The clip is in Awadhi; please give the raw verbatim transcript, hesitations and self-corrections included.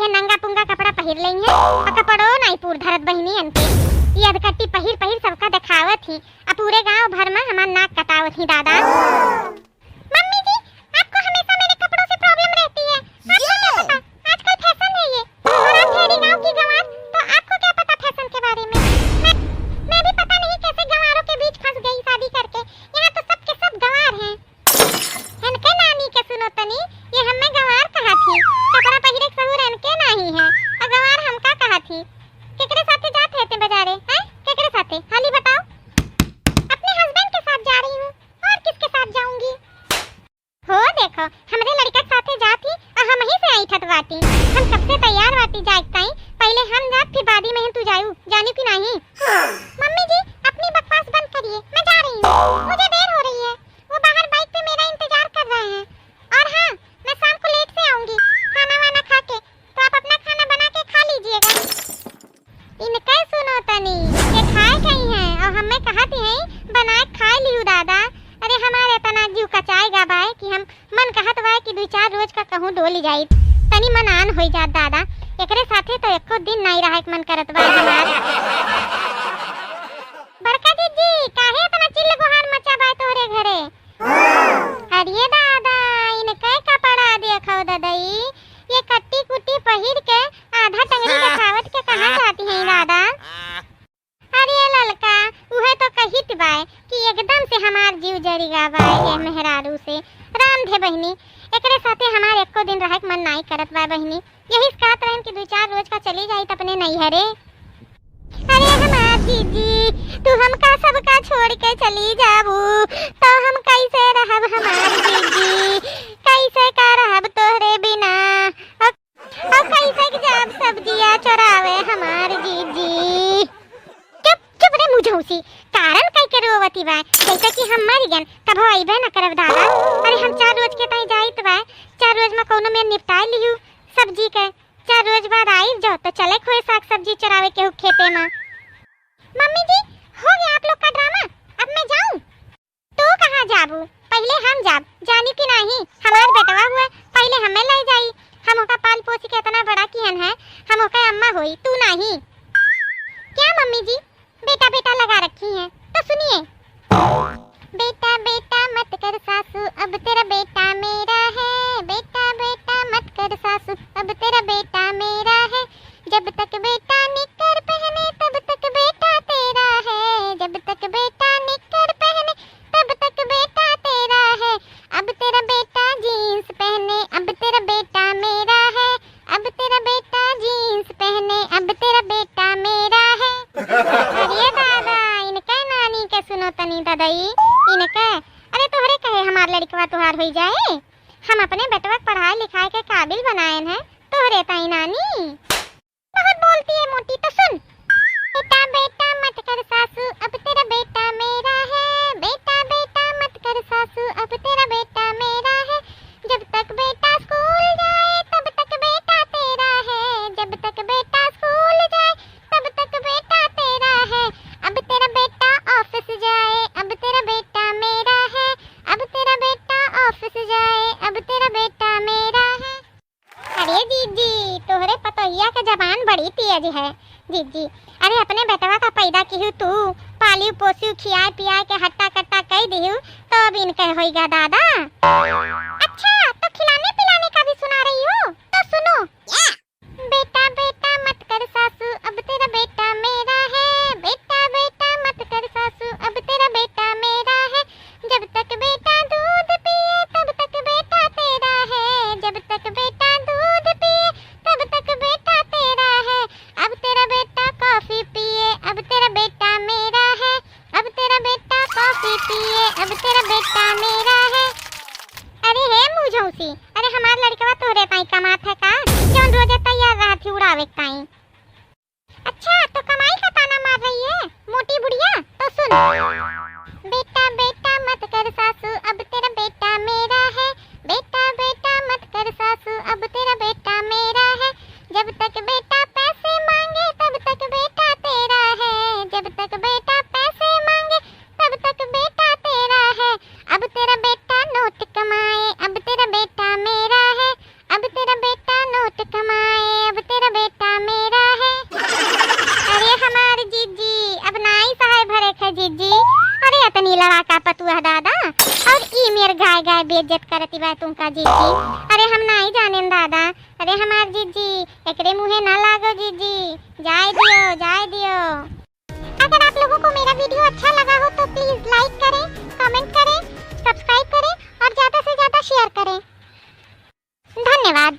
ये नंगा पुंगा कपड़ा पहिर लेई हैं, अ कपड़ो नाई पूर धरत बहिनी इनके। ये अधकट्टी पहिर पहिर सबका देखावत ही, अ पूरे गांव भर में हमार नाक कटावत ही दादा। मम्मी जी, आपको हमेशा मेरे कपड़ों से problem रहती है। आपको क्या पता, आजकल fashion है ये। और आप ठहरी गांव की गंवार, तो आपको क्या पता fashion के बारे में। मैं, मैं भी पता नहीं कैसे गंवारों के बीच फंस गई शादी करके। यहाँ तो सब के सब गंवार हैं। इनके नानी के सुनो तनी, ये हमें गंवार कहा थी। कपड़ा पहिरे के सहूर इनके नाही है। और गंवार हमका कहा थी। केकरे साथे जात रहते बजारे, हैं? केकरे साथे? हाली बताओ। अपने husband के साथ जा रही हूँ। और किसके साथ जाऊंगी? हो देखो, हमरे लड़का के साथे जात ही, आ हम ही से ऐठत बाटी। हम कब से तैयार बाटी जाए के ताई, पहले हम जाब, फिर बादी में तू जायू, जानी कि नाही? मम्मी जी, अपनी बकवास बंद करिए, मैं जा रही हूँ, मुझे देर हो रही है। वो बाहर bike पे मेरा इंतजार कर रहे हैं। और हाँ, मैं शाम को late से आऊंगी, खाना वाना खा के, तो आप अपना खाना बना के खा लीजिएगा। इनके सुनो तनी, ये खाए गई हैं और हमें कहत हैं बनाए खाए लिहू दादा। अरे हमारे इतना जीव कचाएगा बाय कि हम मन कहत बाय कि दुई चार रोज का कहूँ डोली जाइत, तनी मन आन होई जात दादा। एकरे साथे तो एको दिन नाई रहे के मन करत बाय हमार। बड़का जीजी, काहे इतना चिल्ल गुहार मचा बाय तोहरे घरे? अरे दादा, इनके कपड़ा देखो ददई, ये कट्टी कुट्टी पहिर के आधा टंगरी देखावत के कहाँ जाती हैं दादा? अरे ललका, उहे तो कहित बाय कि एकदम से हमार जीव जरी गा बाय ये मेहरारू से। राम धे बहिनी, एकरे साथे हमार एको दिन रहे के मन नाई करत बाय बहिनी। यही से कहत रहन कि दुई चार रोज का चली जाइत अपने नैहरे। अरे हमार जीजी, तू हमका सबका छोड़ के चली जाबू, तो हम कैसे रहब हमार जीजी, कैसे का रहब तोहरे बिना? और, और कैसे के जाब सब्जिया चोरावे हमार जीजी? चुप, चुप रे मुझौसी, कारण कई के रोवती बा, जैसे कि हम मर गन, कभो अइबे न करब दादा। अरे हम चार रोज के ताई जाइत बा, चार रोज में कौनो में निपटाए लिहू सब्जी के। चार रोज बाद आइब जो तो चले खोए साग सब्जी चोरावे केहू खेते में। मम्मी जी, हो गया आप लोग का ड्रामा, अब मैं जाऊं? तू कहाँ जाबू? पहले हम जाब, जानी कि नाही, हमार बेटवा हुए, पहले हमें ले जाई। हम ओका पाल पोस के इतना बड़ा किहन है, हम ओका अम्मा होई, तू नाही। क्या मम्मी जी, बेटा बेटा लगा रखी हैं, तो सुनिए। बेटा बेटा मत कर सासू, अब तेरा बेटा मेरा है। बेटा बेटा मत कर सासू, अब तेरा बेटा मेरा है। जब तक बेटा निकर पहने, तब तक बेटा तेरा है। जब तक बेटा निकर पहने, तब तक बेटा तेरा है। अब तेरा बेटा जींस पहने, अब तेरा बेटा मेरा है। अब तेरा बेटा जींस पहने, अब तेरा बेटा मेरा है। अरे दादा, इनके नानी के सुनो तनी ददई, इनके। अरे तोहरे कहे हमार लड़कवा तोहार होई जाए, हम अपने बेटवा के पढ़ाई लिखाई के काबिल बनाएन है, तोहरे ताई नानी। बहुत बोलती है मोटी, तो सुन। बेटा बेटा मत कर सासू, अब तेरा बेटा मेरा है। बेटा बेटा मत कर सासू, अब तेरा बेटा मेरा है। जब तक बेटा स्कूल जाए, तब तक बेटा तेरा है। जब तक बेटा स्कूल जाए, तब तक बेटा तेरा है। अब तेरा बेटा ऑफिस जाए, अब तेरा बेटा मेरा है। अब तेरा बेटा ऑफिस जाए, अब तेरा बेटा मेरा है। अरे जीजी, तोहरे पतोहिया के जबान बड़ी तेज है जीजी। अरे अपने बेटवा का पैदा किहू तू, पालियो पोसियो, खियाए पियाए के हट्टा कट्टा कई दिहू, तो अब इनके होइगा दादा। अच्छा, तो खिलाने पिलाने का भी सुना रही हो, तो सुनो। बेटा बेटा मत कर सासू, अब तेरा बेटा मेरा है। बेटा बेटा मत कर सासू, अब तेरा बेटा मेरा है। जब तक बेटा दूध पिए, तब तक बेटा तेरा है। जब तक बेटा दूध पिए, तब तक बेटा तेरा है। अब तेरा बेटा कॉफी पिए, अब तेरा बेटा मेरा है। अब तेरा बेटा कॉफी पिए, अब तेरा बेटा मेरा है। अरे हे मुझौसी, अरे हमार लड़कवा तोहरे ताई कमात बा तुमका जीजी। अरे हम नाई जानेन दादा। अरे हमार जीजी, एकरे मुँहे ना लागो जीजी, जाए दियो, जाए दियो। अगर आप लोगों को मेरा वीडियो अच्छा लगा हो तो प्लीज लाइक करें, कमेंट करें, सब्सक्राइब करें और ज्यादा से ज्यादा शेयर करें। धन्यवाद।